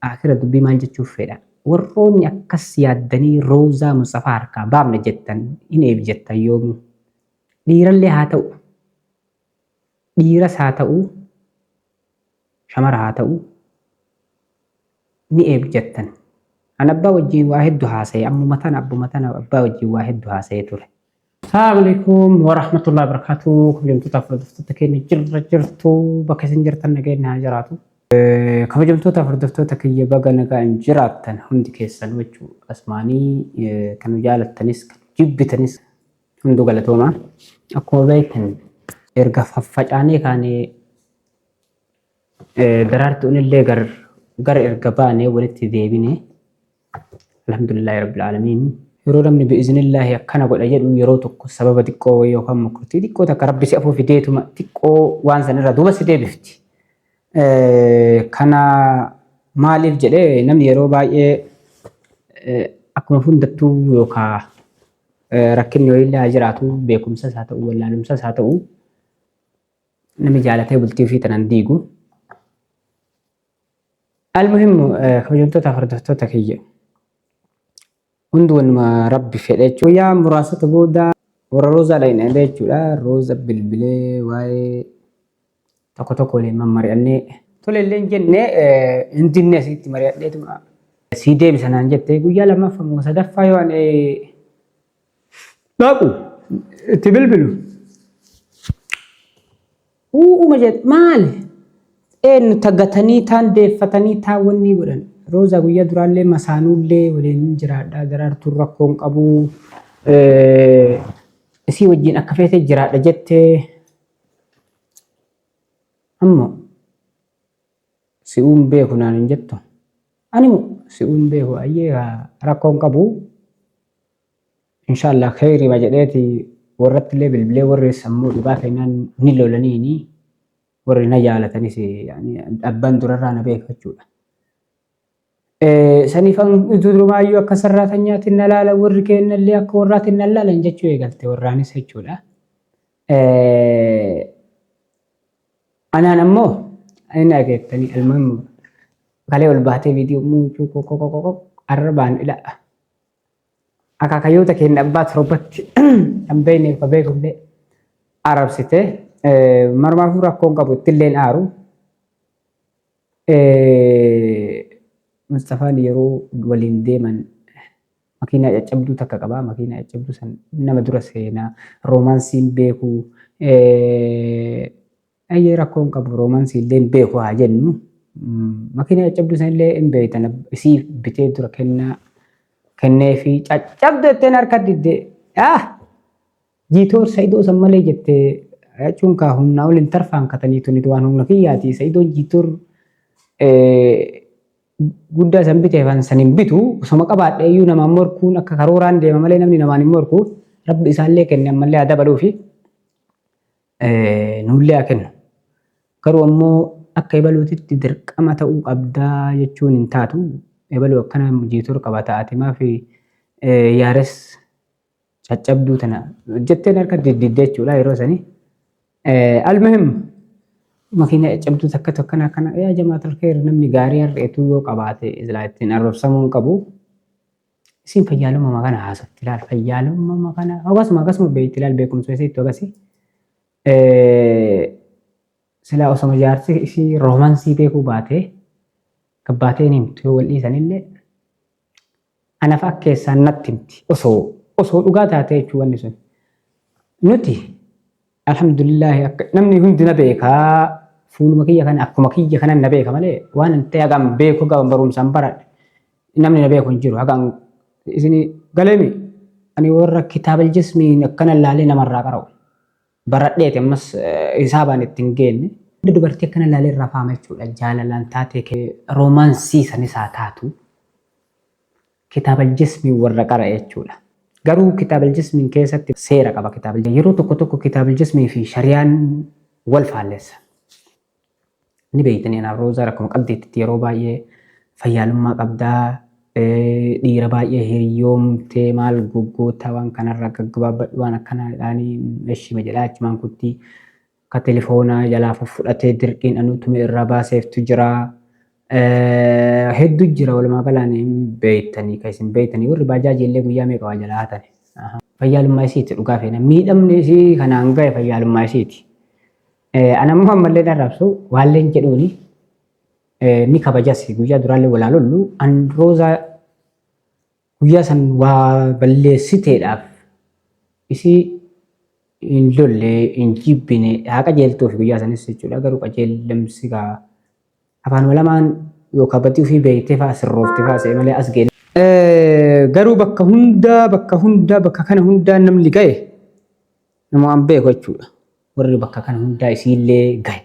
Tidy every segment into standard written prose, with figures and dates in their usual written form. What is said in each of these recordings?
Akira dubbii maal jechuuf fedha? Warroonni akkas yaaddanii Roozaa Mustafaa harkaa baafna jettan hin eeb jettan yoomuu. Dhiirallee haa ta'u, dhiiras haa ta'u, shamara haa ta'u, ni eeb jettan. An abbaa wajjin waa hedduu haasa'e, ammuma tana abbuma tana abbaa wajjin waa hedduu haasa'ee ture. Assalamu alaikum warahmatullahi wabarakatuh. Kabajamtoota hordoftoota keenya jirra jirtu bakka isin jirtan nageenya haa jiraatu. Kabajamtoota hordoftoota kiyya baga nagaan jiraattan hundi keessan jechuu asmaanii kan nu jaalattanis kan jibbitanis hunduu galatooma. Akkuma beektan erga faffacaanee kaanee daraartuun illee gar erga baanee walitti deebine. Alhamdulillahi Rabbil Aalamiin. Yeroo namni bi'iznillaahi akkana godha jedhu yeroo tokko sababa xiqqoo wayii yookaan mukkurtii xiqqoo takka rabbi si afuu fideetuma xiqqoo waan san irraa duuba si deebifti. Kana maaliif jedhee namni yeroo baay'ee akkuma hundattuu yookaan rakkinni wayiillee haa jiraatu beekumsas haa ta'u wallaalumsas haa ta'u namni jaalatee bultii ofii tanan diigu. Almuhimmu kabajamtoota hordoftoota kiyya hundi wanuma rabbi fedhe jechuudha. Guyyaa muraasota booda warra roozaa dhaqne jechuudha. Rooza bilbilee waa'ee tokko tokko waliin mammari'annee tole illee hin jenne hin dinne asitti mari'adheetuma sii deebisa naan jette guyyaa lammaffaa moo sadaffaa yoo ani dhaqu itti bilbilu. Uuma jedhe maali? Eenyu tagatanii taan deeffatanii taan wanni godhan. Roozaa guyyaa duraallee masaanuullee waliin jiraadha. Daraartuun rakkoo hin qabu. Isii wajjin akka feete jiraadha jettee. Ammoo si'uun beeku naan hin jettu. Ani si'uun beeku ayyee rakkoo hin qabu. Inshaallah kheyriima jedheeti warratti illee bilbilee warri sammuu dhugaa kennaan ni lolaniini warri na jaalatanis abbaan durarraa na beeka jechuudha. Saniif durumaayyuu akka sarraatanyaatiin na laala warri kennallee akka warraatiin na laalan jechuu eegalte warraanis jechuudha. Anaan ammoo inni akeektanii almuhimmu kalee ol baatee viidiyoo mucuu qoqqoqqoqqoq arrabaan ila akaakayyoota keenya abbaa torbatti kan beekneef ka beekullee arabsite marumaafuu rakkoon qabu ittilleen aaru. Mustafaan yeroo waliin deeman makiinaa caccabduu takka qaba. Makiinaa caccabduu san nama dura seenaa roomaansiin beeku. Ayyee rakkoo hin qabu roomaansii illee hin beeku haa jennu. Makiinaa caccabduu san illee hin beektan isii bitee dura kennaa kenneefi caccabdu jetteen harka didde. Ah! Jiitoor Sa'idoo san malee jette jechuun kaa humnaa ol hin tarfaankatanii tuni waan humna kiyyaati. Sa'idoon jiitoor guddaa san biteef an san hin bitu osoma qabaadhe iyyuu namaan morkuun akka karooraan deema malee namni namaan hin morku rabbi isaallee kenne ammallee haa dabaluufi. Nullee haa kennu. Garuu ammoo akka ebaluutitti dirqama ta'uu qabdaa jechuun hin taatu. Ebaluu akkana jiitur qaba taate maaf yaares caccabduu tana jetteen harka diddidde jechuudha yeroo sanii. Almuhim makiina caccabduu takka tokkana akkana yaa jamaatul kheer namni gaarii har'eetuu yoo qabaate silaa ittiin arrabsamuu hin qabu. Isiin fayyaalummaa kana haasofti laal fayyaalummaa kana akkasuma akkasuma beekti laal beekumsa isiitti akkasii. Silaa osoma jaarsi isii roomansii beekuu baatee gabbaatee hin himtu yoo wal dhiisanillee anaaf akka keessaan natti himti osoo osoo dhugaa taatee jechuu wanni sun. Nuti alhamdulillaahi akka namni hundi na beekaa fuuluma kiyya kana akkuma kiyya kana na beeka malee waan hin ta'e hagaan beeku hagaan barumsaan baradhe namni na beeku hin jiru hagaan isin galeemi ani warra kitaabal jismiin akkana laalee namarraa qara'u baradheeti ammas hisaabaan itti hin geenne. Dubartii akkana laalee irraa faama jechuudha jaalalaan taatee roomaansii sanis haa taatu kitaabal jismiin warra qara'e jechuudha. Garuu kitaabal jismiin keessatti seera qaba kitaabal yeroo tokko tokko kitaabal jismii fi shariyaan wal faallessa. Ni beektanii anaaf roozaan akkuma qabdeettitti yeroo baay'ee fayyaalummaa qabdaa dhiira baay'ee hiriyoomtee maal goggoota waan kanarraa gaggabaabbadhu waan akkanaa jedhaanii eshima jedhaa achumaan kuttii akka telefoonaa jalaa fudhatee dirqiin anuu tume irraa baaseeftu jira. Hedduu jira walumaa galaan hin beektanii kan isin beektanii warri baajaajii illee guyyaa meeqa waa jalaa hatani. Fayyaalummaa isiiti dhugaa feena. Miidhamni isii kanaan gahe fayyaalummaa isiiti. Ana ammoo ammallee nan raabsu waalleen jedhuuni ni kabajas guyyaa duraallee walaa lollu an roozaa guyyaa san waa balleessiteedhaaf isii hin lolle hin jibbine haa qajeeltuuf guyyaa sanis jechuudha garuu qajeellamsi gaa afaanuma lamaan yookaan badii ofii beektee fa'aa sirroofte fa'aa se'e malee as ga'e. Garuu bakka hundaa bakka hundaa bakka kana hundaa namni ga'e nama waan beeku jechuudha. Warri bakka kana hundaa isiillee gahe.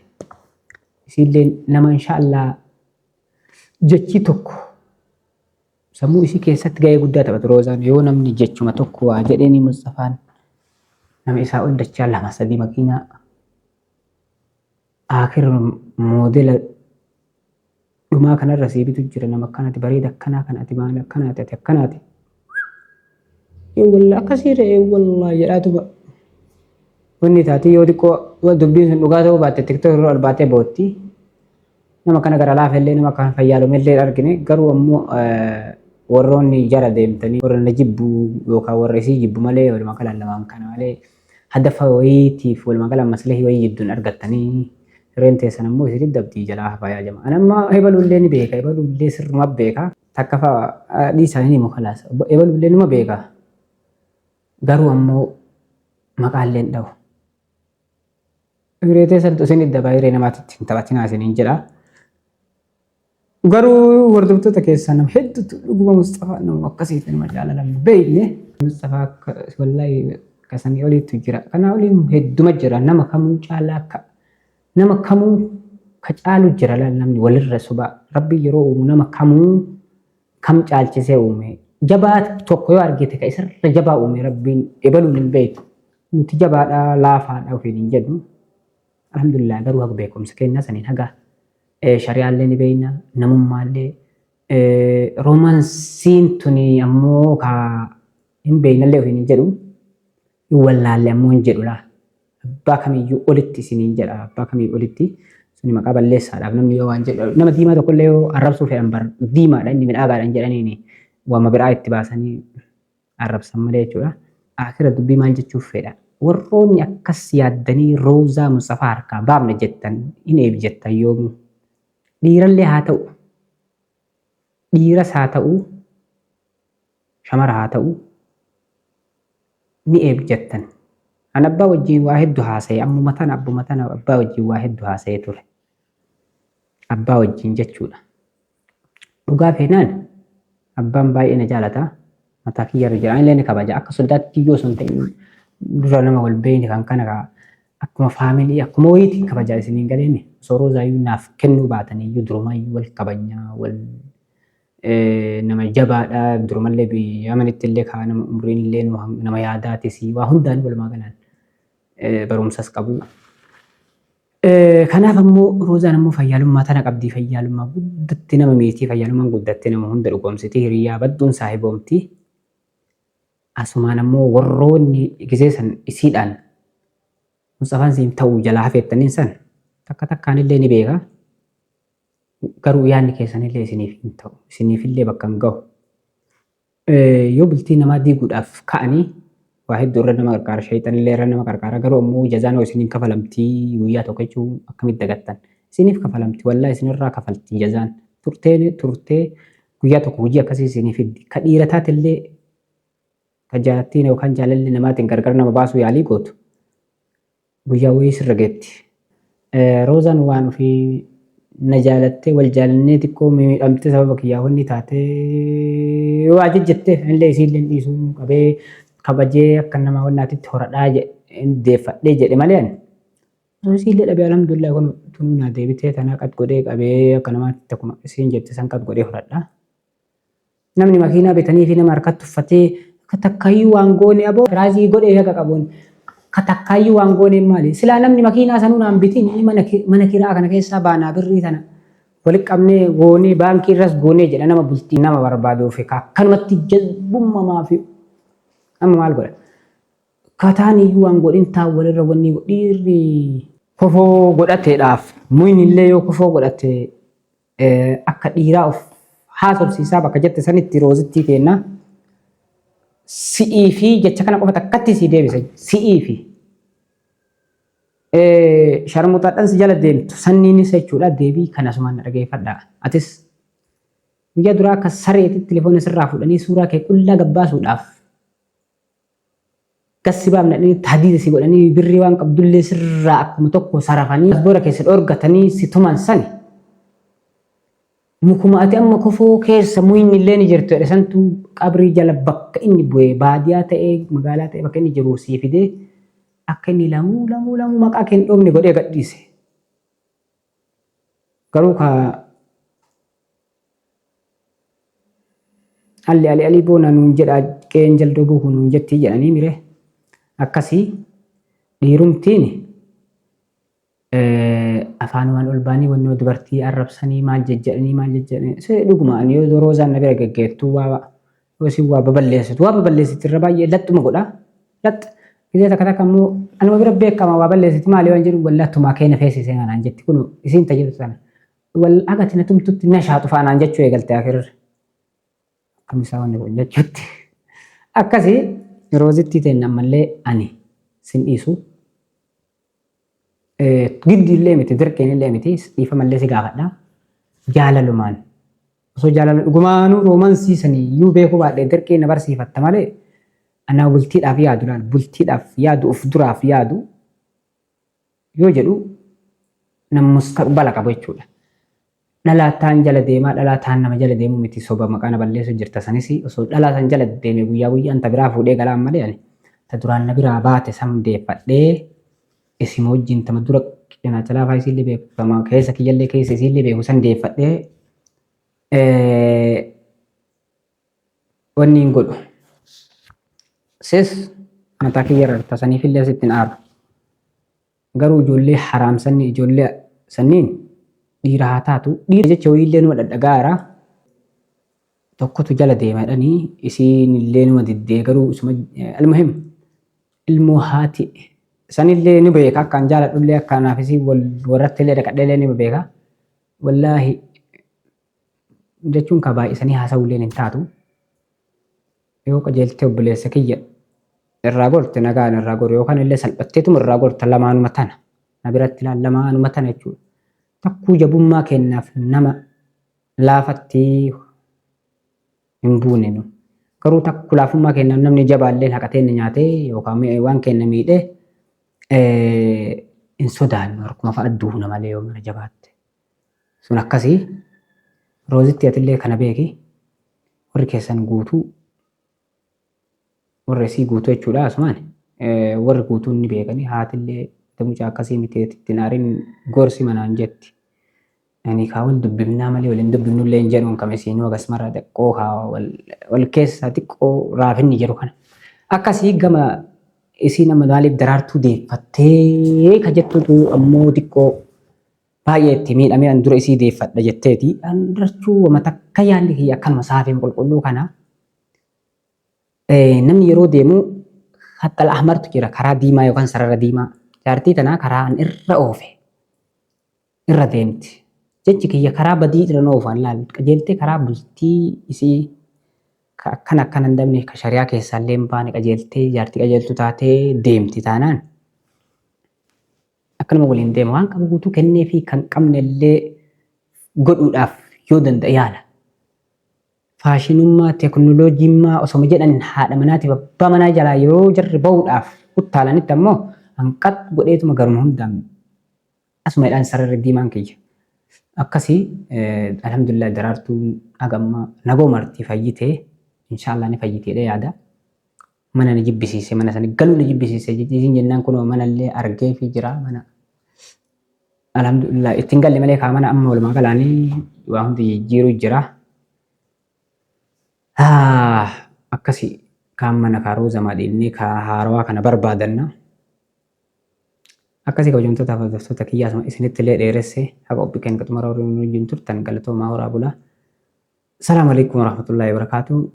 Isiillee nama inshaallah jechi tokko sammuu isii keessatti gahee guddaa taphatu Roozaan yoo namni jechuma tokko waa jedheeni Mustafaan nama isaa ol dachaa lama sadii makiinaa akir moodela dhumaa kanarra sii bitu jira nama akkanaati bareeda akkanaa kan ati maal akkanaati ati akkanaati. Walla akkasii ta'e wallaa jedhaatuma wanni taati yoo xiqqoo dubbiin sun dhugaa ta'uu baatte tiktok irra ol baatee bootti. Nama kana gara laafellee nama kana fayyaalumellee argine garuu ammoo warroonni jara deemtanii warra na jibbu yookaan warra isii jibbu malee walumaa galaan lamaan kana malee hadafa wayiitiif walumaa galaan maslahii wayii jidduun argattanii hireen teessan ammoo isin dabdii jalaa hafaa yaa jama. Ani amma ebaluullee ni beeka ebaluullee sirruma beeka takka fa'a dhiisaa ni himu kalaas ebaluullee numa beeka garuu ammoo maqaallee hin dhahu. Hiree teessantu isin dabaa hiree namaatitti hin taphatinaa isiniin jedha. Garuu hordoftoota keessaa nama hedduutu dhuguma Mustafaa nama akkasiiti nama jaalala hin beekne. Mustafaa akka wallaahi akkasanii oliitu jira. Kanaa oliin hedduma jira nama kamuu caalaa akka nama kamuu ka caalu jira laal namni walirra soba rabbi yeroo uumu nama kamuu kam caalchisee uume jabaa tokko yoo argite ka isarra jabaa uume rabbiin ebaluun hin beektu nuti jabaadha laafaadha ofiin hin jedhu alhamdulillah garuu haga beekumsa keenya saniin haga shari'aallee ni beekna namummaallee roomansiin tuni ammoo ka hin beeknallee ofiin hin jedhu hin wallaalle ammoo hin jedhu laa abbaa kamiyyuu olitti isiniin jedha abbaa kamiyyuu olitti suni maqaa balleessaadhaaf namni yoo waan jedhu nama diimaa tokkollee yoo arrabsuu fedhan bar diimaadha inni midhaagaadha hin jedhaniini waama biraa itti baasanii arrabsan malee jechuudha. Akira dubbii maal jechuuf fedha warroonni akkas yaaddanii roozaa Mustafaa harkaa baafne jettan hin eeb jettan yoomuu dhiirallee haa ta'u dhiiras haa ta'u shamara haa ta'u ni eebjattan. An abbaa wajjin waa heddu haasa'e ammuma tana abbuma tana abbaa wajjin waa heddu haasa'ee ture. Abbaa wajjin jechuudha. Dhugaa feenaan abbaan baay'ee na jaalata. Mataa kiyya irra jira. Anillee ni kabaja. Akka sodaatti yoo osoo hin ta'in dura nama wal beeyne kan kana akkuma faamilii akkuma wayiitti kabaja isiniin galeemi. Osoo roozaayyuu naaf kennuu baataniyyuu durumaayyuu wal kabajnaa wal nama jabaadha durumallee biyya Yamanitti illee kaa nama umriin illee nama yaadaatis waa hundaan walumaa galaan barumsas qabu. Kanaaf ammoo Roozaan ammoo fayyaalummaa tana qabdii fayyaalummaa guddatti nama miitii fayyaalummaan guddattee nama hunda dhugoomsiti hiriyaa badduun saahiboomti. Asumaan ammoo warroonni gisee san isiidhaan Mustafaan siin ta'uu jalaa hafeettaniin san takka takkaan illee ni beeka. Garuu yaadni keessanillee isiniif hin ta'u. Isiniifillee bakka hin gahu. Yoo bultii namaa diiguudhaaf ka'anii waa hedduu irra nama qarqaara shayxanillee irra nama qarqaara garuu ammoo jazaan hoo isiniin kafalamtii guyyaa tokko jechuun akkamitti dagattan isiniif kafalamti wallaa isinirraa kafalti jazaan turtee turtee guyyaa tokko hojii akkasii isinii fiddi ka dhiira taatellee ka jaartiin yookaan jaalalli namaatiin gargar nama baasuu yaalii gootu guyyaa wayii sirra geetti. Roozaan waan ofii na jaalattee wal jaalannee xiqqoo miidhamtee sababa kiyyaa wanni taatee waa jejjettee illee isiillee dhiisuu qabee kabajee akka nama wannaatitti horadhaa deeffadhee jedhe malee ani. Osoo isiillee dhabee alhamdulillah kun tun naa deebitee tanaa qad godhee qabee akka namaatti akkuma isiin jette san qad godhee horadhaa. Namni makiinaa bitanii fi nama harkatti uffatee akka takkaayyuu waan goone aboo raazii godhee haqa qabuun akka takkaayyuu waan goone maali? Silaa namni makiinaa sanuu naan bitin mana kiraa kana keessaa baanaa birrii tana walitti qabnee goonee baankii irras goonee jedha nama bultii nama barbaaduuf akkanumatti jazbummamaa fi amma maal godha? Kataan iyyuu waan godhin taa walirra wanni dhiirri kofoo godhateedhaaf muyni illee yoo kofoo godhate Akka dhiiraa of haasofsiisaa bakka jette sanitti roozittii teenna si'ii fi jecha kana qofa takkatti sii deebisa si'ii fi sharmuxaadhaan si jala deemtu sanniinis jechuudha deebii kana asumaan na dhageeffadha. Atis guyyaa duraa akka sareetitti telefoona sirraa fuudhanii suuraa kee qullaa gabbaasuudhaaf gas si baafna jedhanii tahdiida si godhanii birrii waan qabdullee sirraa akkuma tokko sarafanii asboora keessa dhorgatanii si tuman sani mukuma ati amma kofoo keessa muyni illee ni jirtu jedhe santu qabrii jala bakka inni bu'e baadiyaa ta'ee magaalaa ta'ee bakka inni jiru sii fidee akka inni lamuu lamuu lamuu maqaa kee hin dhoofne godhee gadhiise. Garuu ka Alli ali alii boona nuun jedha qe'een jaldoo buuku nuun jettii jedhanii mire akkasii dhiirumtiin afaanumaan ol baanii wannoo dubartii arrabsanii maal jejjedhanii maal jejjedhanii se dhuguma ani yoo roozaan na bira geggeettu waa yoo isin waa baballeessitu waa baballeessitti irra baay'ee laxxuma godha laxxa gisee takka takka immoo anuma bira beekama waa balleessiti maali waan jedhu wallaa tumaa kee na feesisee anaan jetti kun isiin tajaajiltu sana Wal haga ati na tumtutti na shaatu fa'a naan jechuu eegalte akirra. Akkam isaa wanni kun jechuutti. Akkasi roozittii teenna ammallee ani sin dhiisu. Giddi illee miti dirqiin illee miti dhiifamallee si gaafadha. Jaalalumaan osoo jaalala dhugumaanuu roomansii sanii iyyuu beekuu baadhee dirqii na barsiifatta malee anaa bultiidhaaf yaadu laal bultiidhaaf yaadu of duraaf yaadu yoo jedhu nama mustaqbala qabu jechuudha. Dhalaa taan jala deemaa dhalaa taan nama jala deemuu miti soba maqaa na balleessu jirta sanis osoo dhalaa san jala deeme guyyaa guyyaan ta biraa fuudhee galaan malee ani ta duraan na biraa baate san deeffadhee isima wajjin tama dura cinaacha laafaa isiillee beeku tama keessa kiyyallee keessa isiillee beeku san deeffadhee wanni hin godhu. Sis mataa kiyya irra rarta saniifillee asitti hin aaru. Garuu ijoollee haraam sanni ijoollee sanniin dhiira haa taatu dhiira jecha wayiillee numa dhadhagaara. Tokkotu jala deema jedhanii isiin illee numa diddee garuu isuma almuhim ilmoo haati sanillee ni beeka akkaan jaaladhullee akka anaaf isii wal warratti illee dhaqadheellee ni beeka. Wallaahi jechuun ka baay'isanii haasa'uulleen hin taatu. Yoo qajeeltee obboleessa kiyya irraa gorte nagaan irraa goru yookaan illee salphatteetuma irraa gorta lamaanuma tana. Na biratti ilaal lamaanuma tana jechuudha. Takkuu jabummaa kennaaf nama laafatti hin buune nu. Garuu takku laafummaa kennaaf namni jabaalleen haqatee nyaatee yookaan waan kenna miidhee hin sodaannu harkuma fa'a duuna malee yoo mana jabaatte. Sun akkasii roozitti atillee kana beeki warri keessan guutuu warra isii guutuu jechuudha asumaan warri guutuun ni beekanii haatillee mucaa akkasii miti itti naarin gorsi manaan jetti. Ani kaa wal dubbifnaa malee waliin dubbifnullee hin jedhuun kam isiinuu agas mara xiqqoo kaa wal keessa xiqqoo raafinni jiru kana. Akkasii gama isiin amma maaliif daraartuu deeffattee ka jettutu ammoo xiqqoo baay'ee itti miidhamee an dura isii deeffadha jetteeti. An rachuu wama takka yaadni kiyya akkanuma saafeen qulqulluu kana. Namni yeroo deemu haxxal ahmartu jira karaa diimaa yookaan sarara diimaa. Jaartii tanaa karaa an irra oofe irra deemti. Jechi kiyya karaa badii irra oofan laal qajeeltee karaa bultii isii ka akkana akkana hin dabne ka shari'aa keessaa illee hin baane qajeeltee jaartii qajeeltu taatee deemti taanaan akkanuma waliin deema waan qabu guutuu kennee fi kan qabne illee godhuudhaaf yoo danda'e yaala. Faashinummaa, teeknooloojimmaa osoma jedhan haadha manaatiif abbaa manaa jalaa yeroo jarri bahuudhaaf uttaalanitti ammoo hanqat godheetuma garuma hundaan asuma jedhaan sararri diimaan kiyya. Akkasii alhamdulillah daraartuun haga ammaa nagoo marti fayyitee inshaallah ni fayyiteedha yaada. Mana na jibbisiise mana sana galuu na jibbisiise isiin jennaan kunoo manallee argeefii jira mana alhamdulillah ittiin galle malee kaa mana amma walumaa galaanii waa hundi jijjiiruu jira. Akkasi kaan mana kaa rooza maadhiinnee kaa haarawaa kana barbaadanna. Akkasii kabajamtoota hordoftoota kiyyaa asuma isinitti illee dheeresse haqa qophii keenya xumura wajjin turtan galatoomaa horaa bulaa. Salaamu alaikum warahmatullahi wabarakaatuh.